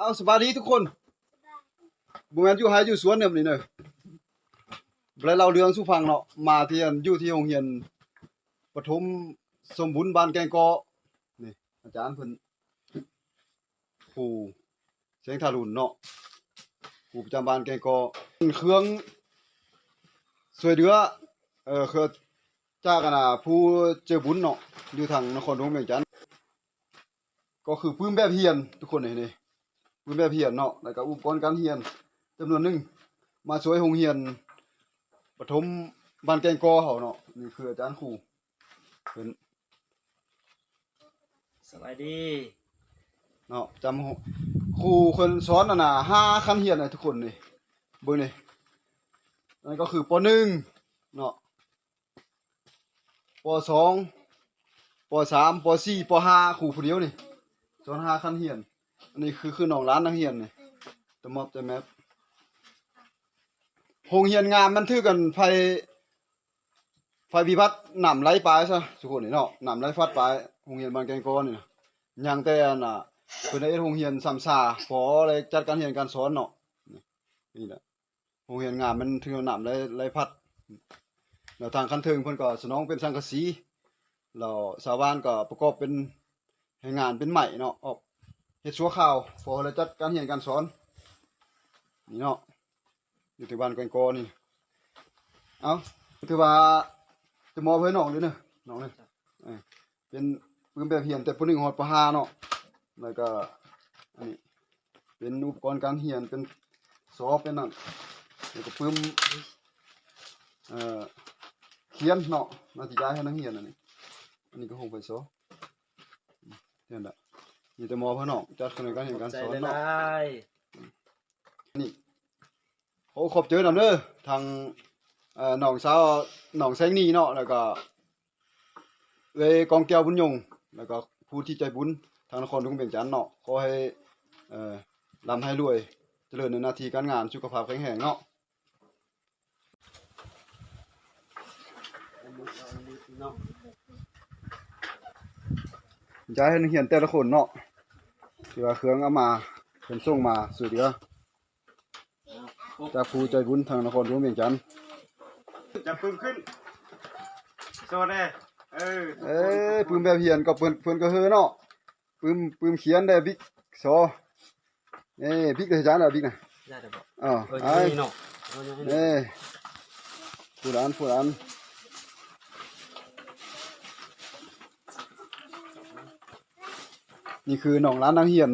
ເອົາ ສະບາຍດີທຸກຄົນ ບໍ່ແມ່ນຢູ່ໄຮ່ຢູ່ສວນເດີມື້ນີ້ເດີ ບໍ່ໄດ້ເລົ່າເລື່ອງສູ່ຟັງເນາະ ມາທີ່ອັນ ຢູ່ທີ່ໂຮງຮຽນປະຖົມສົມບູນບ້ານແກ້ງກໍ ນີ້ ອາຈານເພິ່ນ ຄູ ແສງທາລຸນເນາະ ຄູປະຈຳບ້ານແກ້ງກໍ ເຄື່ອງຊ່ວຍເຫຼືອ ເອີ ເຄື່ອງຈາກອັນນາ ຜູ້ໃຈບຸນເນາະ ຢູ່ທາງນະຄອນຫຼວງວຽງຈັນ ກໍຄືປຶ້ມແບບຮຽນທຸກຄົນນີ້ ນີ້ ປຶ້ມແບບຮຽນເນາະ ແລ້ວກໍອຸປະກອນການຮຽນຈຳນວນໜຶ່ງ ມາຊ່ວຍໂຮງຮຽນປະຖົມບ້ານແກ້ງກໍເຮົາເນາະ ນີ້ຄືອາຈານຄູ ເພິ່ນ ສະບາຍດີເນາະ ຈຳ ຄູເພິ່ນສອນອັນນາ ຫ້າຂັ້ນຮຽນນະທຸກຄົນນີ້ ເບິ່ງນີ້ ນັ້ນກໍຄື ປໍໜຶ່ງ ເນາະ ປໍສອງ ປໍສາມ ປໍສີ່ ປໍຫ້າ ຄູຜູ້ດຽວນີ້ ສອນຫ້າຂັ້ນຮຽນ ອັນນີ້ຄື ຄືໜອງຫຼານນັກຮຽນນີ້ ຕະມອບຕະແມບ ໂຮງຮຽນງາມມັນຖືກກັນໄຟ ໄຟພິບັດ ນ້ຳໄຫຼປາຍຊະ ສຸຄົນນີ້ເນາະ ນ້ຳໄຫຼພັດປາຍ ໂຮງຮຽນບ້ານແກ້ງກໍນີ້ນະ ຍັງແຕ່ອັນນາ ເພິ່ນໄດ້ເຮັດໂຮງຮຽນຊຳຊາ ພໍໄດ້ຈັດການຮຽນການສອນເນາະ ນີ້ແຫຼະ ໂຮງຮຽນງາມມັນຖືກນ້ຳໄຫຼ ໄຫຼພັດ ແລ້ວທາງຂັ້ນເທິງເພິ່ນກໍສະໜອງເປັນສັງກະສີ ແລ້ວຊາວບ້ານກໍປະກອບເປັນແຮງງານເປັນໄມ້ເນາະ ອອກເຮັດຊົ່ວຄາວ ພໍໄດ້ຈັດການຮຽນການສອນ ນີ້ເນາະ ຢູ່ທີ່ບ້ານແກ້ງກໍນີ້ ເອົ້າ ຖືວ່າຈະມອບໃຫ້ນ້ອງເດີເນາະ ນ້ອງເດີ ເອີ ເປັນປຶ້ມແບບຮຽນແຕ່ ປໍໜຶ່ງ ຮອດ ປໍຫ້າ ເນາະ ແລ້ວກໍອັນນີ້ເປັນອຸປະກອນການຮຽນ ເປັນຊໍ ເປັນນັ້ນ ແລ້ວກໍປຶ້ມ ເອີ ຂຽນເນາະ ໜ້າທີ່ຈະໃຫ້ນັກຮຽນ ອັນນີ້ ອັນນີ້ກໍໂຮງໄຟຊໍ ແມ່ນລະ ມີແຕ່ມອບໃຫ້ນ້ອງ ຈັດຂະແໜງການຮຽນການສອນເນາະ ນີ້ ຂໍຂອບໃຈນຳເດີ ທາງ ເອີ ນ້ອງສາວ ນ້ອງແສງນີເນາະ ແລ້ວກໍເອື້ອຍກອງແກ້ວບຸນຍົງ ແລ້ວກໍຜູ້ທີ່ໃຈບຸນທາງນະຄອນຫຼວງວຽງຈັນເນາະ ຂໍໃຫ້ ເອີ ລ່ຳໃຫ້ລວຍ ຈະເລີນໃນໜ້າທີ່ການງານ ສຸຂະພາບແຂງແຮງເນາະ. ຢາກໃຫ້ນັກຮຽນແຕ່ລະຄົນເນາະ ທີ່ວ່າເຄື່ອງເອົາມາ ເພິ່ນສົ່ງມາຊ່ວຍເຫຼືອ ຈາກຜູ້ໃຈບຸນທາງນະຄອນຫຼວງວຽງຈັນ ຈັບປຶ້ມຂຶ້ນ ໂຊແດ່ ເອີ ເອີ ປຶ້ມແບບຮຽນກໍເພິ່ນ ເພິ່ນກໍເຮີເນາະ ປຶ້ມ ປຶ້ມຂຽນແດ່ ບິກ ຊໍ ເອີ ບິກ ອາຈານ ບິກນະ ໄດ້ແລ້ວບໍ່ ເອີ ເອີ ເອີ ນີ້ເນາະ ເອີ ຜູ້ຫຼານ ຜູ້ຫຼານ ນີ້ຄືນ້ອງຫຼານນັກຮຽນ